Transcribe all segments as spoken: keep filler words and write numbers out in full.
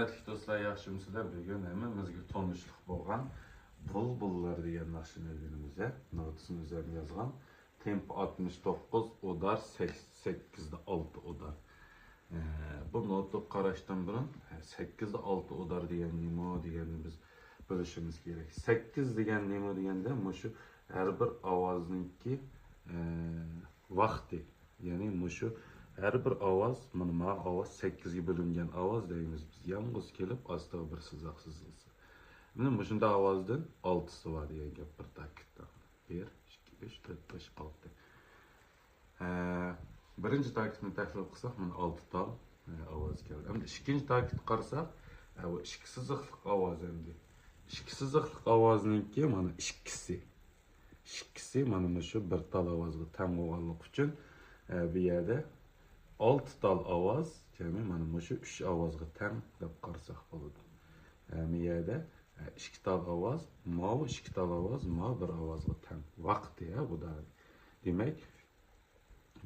ھۆرمەتلىك دوستلار، ياخشىمۇسىلەر؟ بۈگۈن ھەممىمىزگە تونۇشلۇق بولغان بۇلبۇللار دېگەن ناخشىنى ئۆگىنىمىز. نوتىسىنى ئۆزۈم يازغان. تېمپو ئاتمىش توققۇز، ئۇدار سەك-، سەككىزدە ئالتە ئۇدار. ئە، بۇ نوتىغا قاراشتىن بۇرۇن، ئە، سەككىزدە ئالتە ئۇدار دېگەن نېمە دېگەننى بىز بىلىشىمىز كېرەك. سەككىز دېگەن نېمە دېگەندە، مۇشۇ ھەر بىر ئاۋازنىڭكى، ئە، ۋاقتى. يەنى مۇشۇ ھەر بىر ئاۋاز، مانا ما ئاۋاز سەككىزگە بۆلۈنگەن ئاۋاز دەيمىز بىز. يالغۇز كېلىپ ئاستىغا بىر سىزاق سىزىلسا. مانا مۇشۇنداق ئاۋازدىن ئالتىسى بار دېگەن گەپ بىر تاكىتتا. بىر، ئىككى، ئۈچ، تۆت، بەش، ئالتە. ھە، بىرىنچى تاكىتنى تەھلىل قىلساق، مانا ئالتە تال، ھە، ئاۋاز كەلدى. ئەمدى ئىككىنچى تاكىتقا قارىساق، ھە، بۇ ئىككى سىزىقلىق ئاۋاز ئەمدى. ئىككى سىزىقلىق ئاۋازنىڭكى مانا ئىككىسى. ئىككىسى مانا مۇشۇ بىر تال ئاۋازغا تەڭ بولغانلىقى ئۈچۈن، ئە، بۇ يەردە ئالتە تال ئاۋاز، جەمئىي مانا مۇشۇ ئۈچ ئاۋازغا تەڭ دەپ قارىساق بولىدۇ. ئە، بۇ يەردە، ئە، ئىككى تال ئاۋاز، ماۋۇ ئىككى تال ئاۋاز، ماۋۇ بىر ئاۋازغا تەڭ. ۋاقتى، ھە، بۇ دائىم. دېمەك،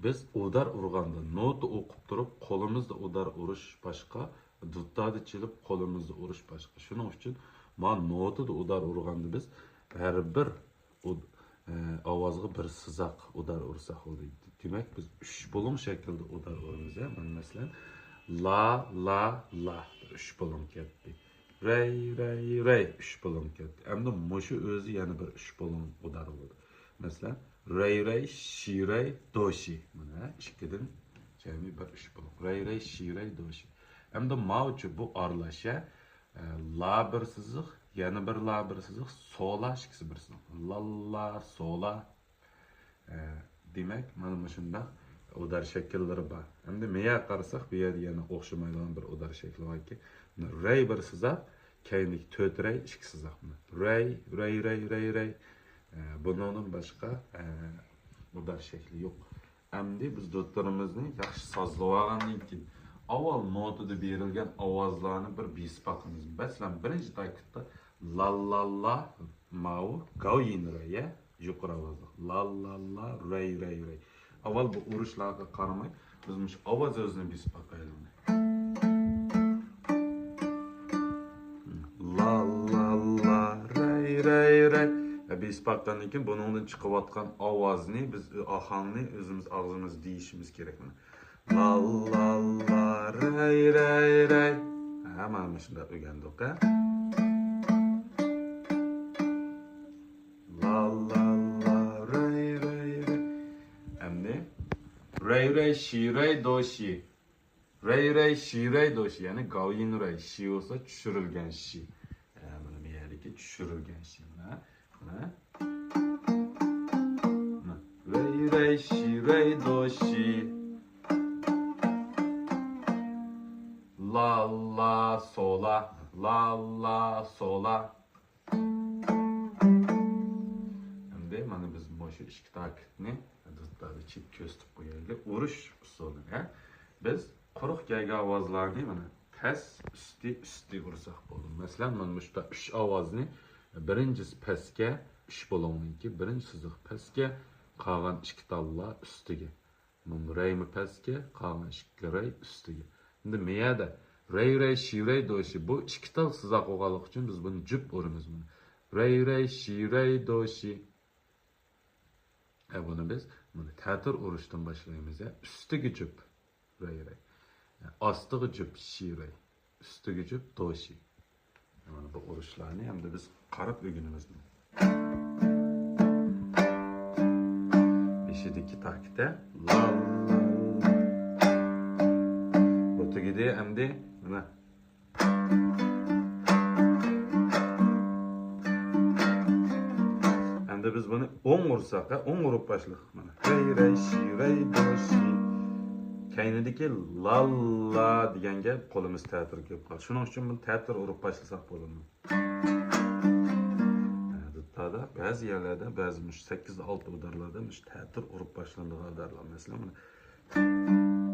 بىز ئۇدار ئۇرغاندا، نوتا ئوقۇپ تۇرۇپ، قولىمىزدا ئۇدار ئۇرۇش باشقا، دۇتادا چېلىپ، قولىمىزدا ئۇرۇش باشقا. شۇنىڭ ئۈچۈن ما نوتىدا ئۇدار ئۇرغاندا بىز ھەر بىر ئۇد-، ئە، ئاۋازغا بىر سىزاق ئۇدار ئۇرساق بولدى. دېمەك، بىز ئۈچ بۇلۇڭ شەكلىدە ئۇدار ئۇرىمىز، ھە. مانا، مەسىلەن، لا، لا، لا، بىر ئۈچ بۇلۇڭ كەتتى. رەي، رەي، رەي، ئۈچ بۇلۇڭ كەتتى. ئەمدى مۇشۇ ئۆزى يەنە بىر ئۈچ بۇلۇڭ ئۇدار بولدى. مەسىلەن، رەي، رەي، شى، رەي، دو، شى. مانا، ئىككىدىن جەمئىي بىر ئۈچ بۇلۇڭ. رەي، رەي، شى، رەي، دو، شى. ئەمدى ماۋۇچۇ بۇ ئارىلاش، ھە. ئە، لا بىر سىزىق، يەنە بىر لا بىر سىزىق، سولا ئىككىسى بىر سىزىق. لا، لا، سولا. ئە، دېمەك، مانا مۇشۇنداق ئۇدار شەكىللىرى بار. ئەمدى مېيەگە قارىساق، بۇ يەردە يەنە ئوخشىمايدىغان بىر ئۇدار شەكلى باركى. رەي بىر سىزاق، كەينىدىكى تۆت رەي ئىككى سىزاق. رەي، رەي، رەي، رەي، رەي. ئە، بۇنىڭدىن باشقا، ئە، ئۇدار شەكلى يوق. ئەمدى بىز دۇتلىرىمىزنى ياخشى سازلىۋالغاندىن كېيىن، ئاۋۋال نوتىدا بېرىلگەن ئاۋازلارنى بىر بېسىپ باقىمىز. مەسىلەن، بىرىنچى تاكىتتا لا، لا، لا، ماۋۇ گاۋيىن رەي، يۇقىرى ئاۋازلىق. لا، لا، لا، رەي، رەي، رەي. ئاۋۋال بۇ ئۇرۇشلارغا قارىماي، بىز مۇشۇ ئاۋاز ئۆزىنى بېسىپ باقايلى. لا، لا، لا، رەي، رەي، رەي. بېسىپ باققاندىن كېيىن بۇنىڭدىن چىقىۋاتقان ئاۋازنى بىز، ئاھاڭنى ئۆزىمىز ئاغزىمىز دېيىشىمىز كېرەك. مانا. لا، لا، لا، رەي، رەي، رەي. ھە، مانا مۇشۇنداق ئۆگەندۇق، ھە. لا، لا، لا، رەي، رەي، رەي. ئەمدى رەي، رەي، شى، رەي، دو، شى. رەي، رەي، شى، رەي، دو، شى. يەنى گاۋيىن رەي، شى بولسا چۈشۈرۈلگەن شى. ھە، مانا بۇ يەردىكى چۈشۈرۈلگەن شى. مانا، مانا. مانا. رەي، رەي، شى، رەي، دو، شى. لا، لا، سولا. لا، لا، سولا. ئەمدى مانا بىز مۇشۇ ئىككى تاكىتنى دۇتلاردا چىپ كۆرسىتىپ قويايلى. ئۇرۇش ئۇسۇلى، ھە؟ بىز قۇرۇق كەلگەن ئاۋازلارنى مانا پەس، ئۈستى، ئۈستى ئۇرساق بولىدۇ. مەسىلەن، مانا مۇشۇ ئۈچ ئاۋازنى، بىرىنچىسى پەسكە، ئۈچ بۇلۇڭنىڭكى بىرىنچى سىزىق پەسكە، قالغان ئىككى تاللا ئۈستىگە. مانا رەيمۇ پەسكە، قالغان ئىككى رەي ئۈستىگە. ئەمدى مېيەدە رەي، رەي، شى، رەي، دو، شى. بۇ ئىككى تال سىزاق بولغانلىقى ئۈچۈن بىز بۇنى جۈپ ئۇرىمىز بۇنى. رەي، رەي، شى، رەي، دو، شى. ئە، بۇنى بىز مانا تەتۈر ئۇرۇشتىن باشلايمىز، يا. ئۈستىگە جۈپ، رەي، رەي. ئاستىغا جۈپ، شى، رەي. ئۈستىگە جۈپ، دو، شى. مانا بۇ ئۇرۇشلارنى ئەمدى بىز قاراپ ئۆگىنىمىز. بېشىدىكى تاكىتى لا، لا، لا. بۇ تۈگىدى، ئەمدى مانا. ئەمدى بىز بۇنى ئوڭ ئۇرساق، ھە، ئوڭ ئۇرۇپ باشلىق. مانا، رەي، رەي، شى، رەي، دو، شى. كەينىدىكى لا، لا دېگەنگە قولىمىز تەتۈر كېلىپ قالدى. شۇنىڭ ئۈچۈن بۇنى تەتۈر ئۇرۇپ باشلىساق بولىدۇ. ھە، دۇتادا بەزى يەرلەردە، بەزى مۇشۇ سەككىز ئالتە ئۇدارلاردا مۇشۇ تەتۈر ئۇرۇپ باشلىنىدىغان ئۇدارلار. مەسىلەن، مانا،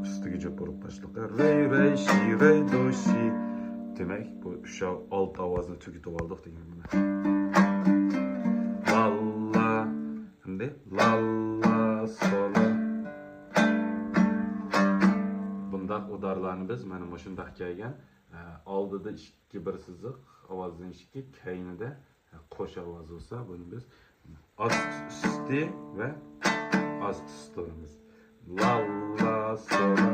ئۈستىگە جۈپ ئۇرۇپ باشلىق. رەي، رەي، شى، رەي، دو، شى. دېمەك، بۇ ئۈچ ئاۋ-، ئالتە ئاۋازنى تۈگىتىپ ئالدۇق دېگەن مانا. لا، لا. ئەمدى لا، لا، سولا. بۇنداق ئۇدارلارنى بىز مانا مۇشۇنداق كەلگەن ئالدىدا ئىككى بىر سىزىق، ئاۋازدىن ئىككى، كەينىدە قوش ئاۋاز بولسا، بۇنى بىز ئاست ئۈستى ۋە ئاست ئۈستى دەيمىز. لا، لا، سولا.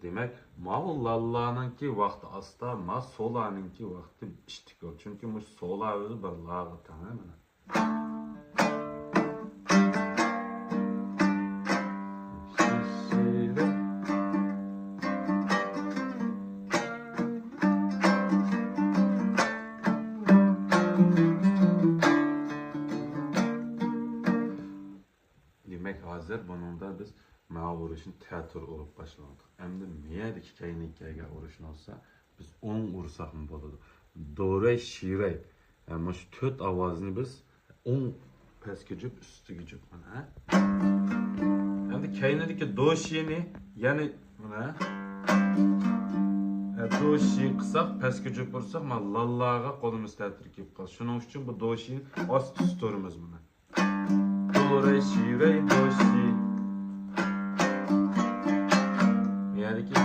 دېمەك، ماۋۇ لالانىڭكى ۋاقتى ئاستا، ما سولانىڭكى ۋاقتى ئىشتىكور. چۈنكى مۇشۇ سولا ئۆزى بىر لاغا تەڭ، مانا. دېمەك، ھازىر بۇنىڭدا بىز ماۋۇ ئۇرۇشنى تەتۈر ئۇرۇپ باشلىۋالدۇق. ئەمدى مەيەدىكى كەينىكىگە ئۇرۇشنى ئالسا، بىز ئوڭ ئۇرساقمۇ بولىدۇ. دورەي، شىرەي. ھە، مۇشۇ تۆت ئاۋازنى بىز ئوڭ پەسكە جۈپ، ئۈستىگە جۈپ، مانا، ھە. ئەمدى كەينىدىكى دوشىنى يەنە، مانا، ھە، دوشى قىلساق، پەسكە جۈپ ئۇرساق، مانا، لاللاغا قولىمىز تەتۈر كېلىپ قالسا. شۇنىڭ ئۈچۈن بۇ دوشىنى ئاست ئۈست ئۇرىمىز، مانا. دو، رەي، شى، رەي، دو، شى. يەنىكى.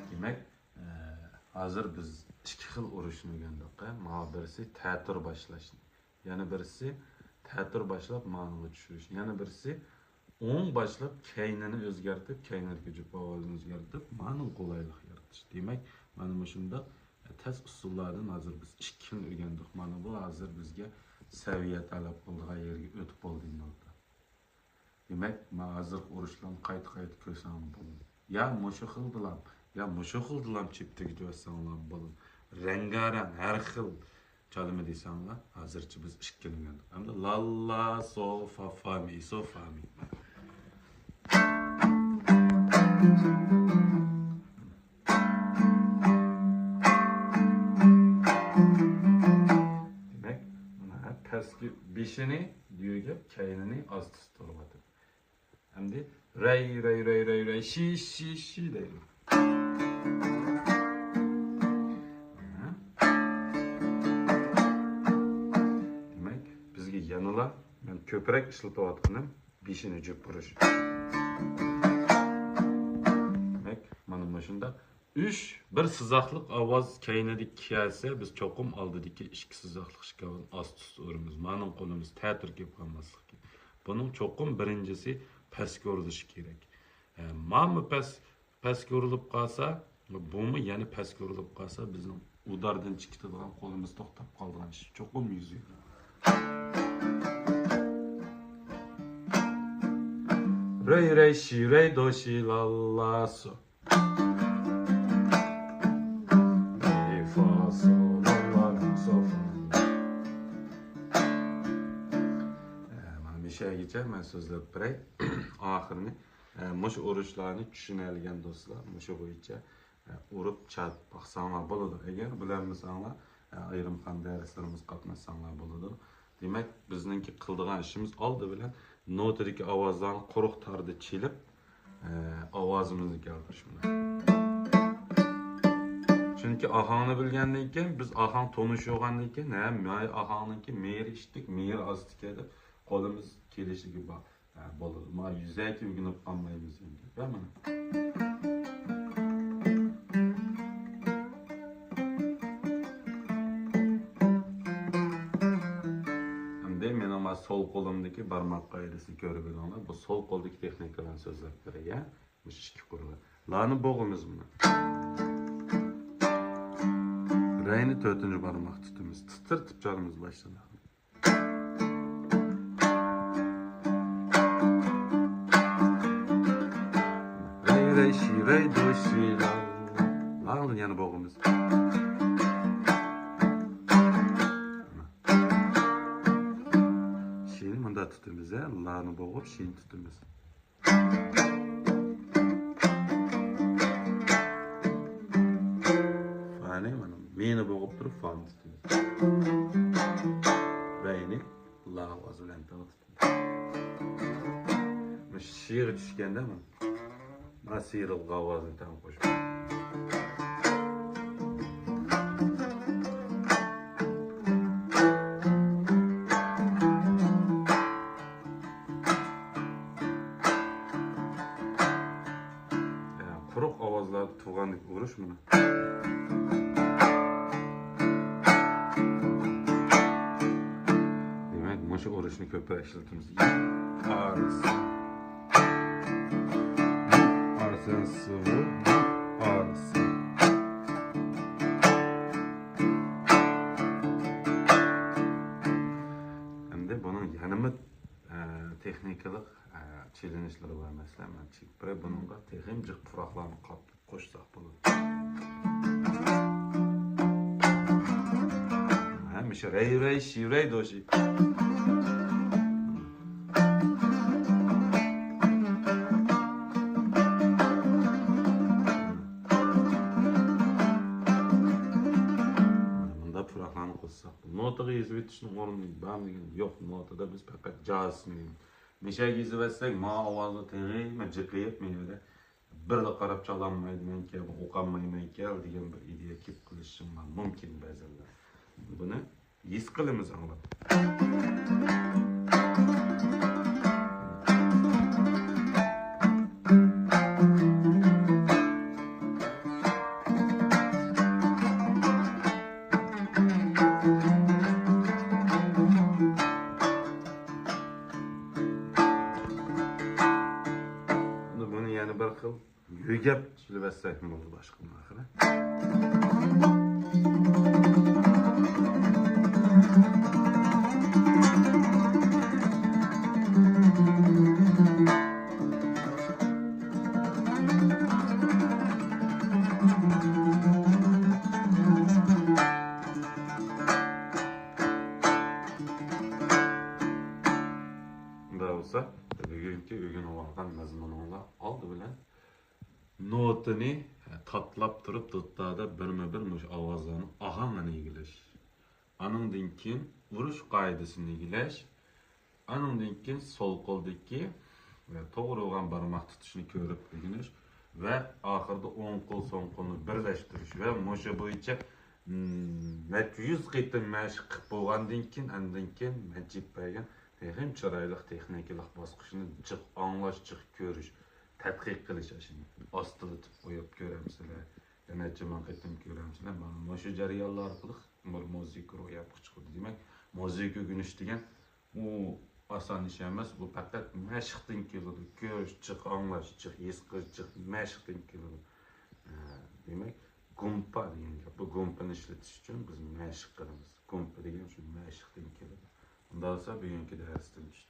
دېمەك، ئە، ھازىر بىز ئىككى خىل ئۇرۇشنى ئۆگەندۇق، ئە؟ مانا بىرسى تەتۈر باشلاش. يەنە بىرسى تەتۈر باشلاپ مانىغا چۈشۈرۈش. يەنە بىرسى ئوڭ باشلاپ كەينىنى ئۆزگەرتىپ، كەينىدىكى جۈپ ئاۋازنى ئۆزگەرتىپ، مانىغا قولايلىق يارىتىش. دېمەك، مانا مۇشۇنداق تەس ئۇسۇللاردىن ھازىر بىز ئىككىنى ئۆگەندۇق. مانا بۇ ھازىر بىزگە سەۋىيە تەلەپ قىلىدىغان يەرگە ئۆتۈپ بولدى ئەمدى. دېمەك، مانا ھازىرقى ئۇرۇشلارنى قايتا-قايتا كۆرسەڭلار بولىدۇ. يا مۇشۇ خىلدىلام، يا مۇشۇ خىلدىلام چېپتىگە جۆسەڭلار بولىدۇ. رەڭگارەڭ، ھەر خىل چالىمى دېسەڭلار، ھازىرچە بىز ئىككىنى ئۆگەندۇق. ئەمدى لا، لا، سو، فا، فا، مى، سو، فا، مى. دېمەك، مانا پەسكى بېشىنى يۆگەپ، كەينىنى ئاستا تۇرۇۋاتىدۇ. ئەمدى رەي، رەي، رەي، رەي، رەي، شى، شى، شى دەيدۇ. دېمەك، بىزگە يەنىلا، مەن كۆپرەك ئىشلىتىۋاتقىنىم بېشىنى جۈپ ئۇرۇش. دېمەك، مانا مۇشۇنداق ئۈچ بىر سىزاقلىق ئاۋاز كەينىدە كەلسە، بىز چوقۇم ئالدىدىكى ئىككى سىزاقلىق ئىككى ئاۋازنى ئاستا ئۇرىمىز. مانىڭ قولىمىز تەتۈر كېلىپ قالماسلىق كېرەك. بۇنىڭ چوقۇم بىرىنچىسى پەسكە ئۇرۇلۇشى كېرەك. ئە، مامۇ پەس، پەسكە ئۇرۇلۇپ قالسا، بۇمۇ يەنە پەسكە ئۇرۇلۇپ قالسا، بىزنىڭ ئۇداردىن چىقىدىغان قولىمىز توختاپ قالىدىغان ئىش چوقۇم يۈز بەرىدۇ. رەي، رەي، شى، رەي، دو، شى، لا، لا، سو. رى، فا، سول، لا، لا، رى، سول، فا. ئە، مانا مۇشۇ يەرگىچە مەن سۆزلەپ بېرەي. ئاخىرىنى، ئە، مۇشۇ ئۇرۇشلارنى چۈشىنەلىگەن دوستلار، مۇشۇ بويىچە، ئە، ئۇرۇپ چاپ باقساڭلار بولىدۇ. ئەگەر بىلەلمىسەڭلار، ئە، ئايرىم قان دەرسلىرىمىزگە قاتناشساڭلار بولىدۇ. دېمەك، بىزنىڭكى قىلىدىغان ئىشىمىز ئالدى بىلەن نوتىدىكى ئاۋازلارنى قۇرۇق تاردا چېلىپ، ئە، ئاۋازىمىزنى كەلتۈرۈش بىلەن. چۈنكى ئاھاڭنى بىلگەندىن كېيىن، بىز ئاھاڭ تونۇشۇۋالغاندىن كېيىن، ھە، ماي ئاھاڭنىڭكى مېيىر ئىشتىك، مېيىر ئاستىكى دەپ قولىمىز كېلىشىگە بار. ھە، بولىدۇ. ما يۈزەكى ئۆگىنىپ قالمايمىز ئەمدى. ھە، مانا. ئەمدى مېنىڭ ما سول قولۇمدىكى بارماق قائىدىسىنى كۆرۈپ ئېلىڭلار. بۇ سول قولدىكى تېخنىكىلارنى سۆزلەپ بېرەي، ھە؟ مۇشۇ ئىككى قۇرغا. لانى بوغىمىز بۇنى. رەينى تۆتىنچى بارماق تۇتىمىز. تىترىتىپ چالىمىز باشتىن. رەي، رەي، شى، رەي، دو، شى، لا. لاڭدىن يەنە بوغىمىز. شىنى مۇندا تۇتىمىز، ھە، لانى بوغۇپ، شىنى تۇتىمىز. فانى، مانا، مىنى بوغۇپ تۇرۇپ، فانى تۇتىمىز. رەينى لا ئاۋازى بىلەن تەڭ تۇتىمىز. مۇشۇ شىغا چۈشكەندە، مانا، مانا سىيرىلغان ئاۋازنى تەڭ قوشۇپ. تۇغاندىكى ئۇرۇش مانا. دېمەك، مۇشۇ ئۇرۇشنى كۆپرەك ئىشلىتىمىز. ئارىسى. ئارىسى، سىۋۇ، ئارىسى. ئەمدى بۇنىڭ يەنىمۇ، ئە، تېخنىكىلىق، ئە، چېلېنجلىرى بار. مەسىلەن، مەن چېكىپ بېرەي، بۇنىڭغا تېخىمۇ جىق پۇراقلارنى قاپلاپ قوشساق بولىدۇ. ھەمىشە رەي، رەي، شىۋرەي، دوشى. مۇنداق پۇراقلارنى قوشساق، نوتىغا يېزىۋېتىشنىڭ ئورنى بارمىكىن؟ يوق، نوتىدا بىز پەقەت جاسمىن. مىشەگە يېزىۋەتسەك، ما ئاۋازى تېخىمۇ جىقىيىپ، مېۋىدە بىرلا قاراپ چالالمايمەنكەن، ئوقالمايمەنكەن دېگەن بىر ئىدىيە كېلىپ قېلىشى مۇمكىن بەزەنلەر. بۇنى ھېس قىلىمىز، ئاڭلاپ. بۇنى يەنە بىر خىل يۆگەپ چېلىۋەتسەكمۇ بولىدۇ باشقىنىڭ ئاخىرى. شۇنداق بولسا، بۈگۈنكى ئۆگىنىۋالغان مەزمۇنۇڭلار ئالدى بىلەن نوتىنى تاتلاپ تۇرۇپ، دۇتتادا بىرمۇ بىر مۇشۇ ئاۋازلارنىڭ ئاھاڭىنى ئىگىلەش. ئانىڭدىن كېيىن ئۇرۇش قائىدىسىنى ئىگىلەش. ئانىڭدىن كېيىن سول قولدىكى، ئە، توغرا بولغان بارماق تۇتۇشنى كۆرۈپ ئۆگىنىش ۋە ئاخىرىدا ئوڭ قول، سول قولنى بىرلەشتۈرۈش ۋە مۇشۇ بويىچە، مم، نەچچە يۈز قېتىم مەشىق قىلىپ بولغاندىن كېيىن، ئاندىن كېيىن مەن چېكىپ بەرگەن تېخىمۇ چىرايلىق تېخنىكىلىق باسقۇچنى جىق ئاڭلاش، جىق كۆرۈش، تەتقىق قىلىش، ئاشۇنى ئاستىلىتىپ قويۇپ كۆرەمسىلەر، يا نەچچە مىڭ قېتىم كۆرەمسىلەر. مانا مۇشۇ جەريانلار ئارقىلىق بىر مۇزىكا روھىيەتكە چىقىدۇ. دېمەك، مۇزىكا ئۆگىنىش دېگەن ئۇ ئاسان ئىش ئەمەس، ئۇ پەقەت مەشىقتىن كېلىدۇ. كۆرۈش جىق، ئاڭلاش جىق، ھېس قىلىش جىق، مەشىقتىن كېلىدۇ. ئە، دېمەك، گۇمپا دېگەن گەپ، بۇ گۇمپىنى ئىشلىتىش ئۈچۈن بىز مەشىق قىلىمىز. گۇمپا دېگەن شۇ مەشىقتىن كېلىدۇ. ئۇنداق بولسا بۈگۈنكى دەرستىن چۈشتى.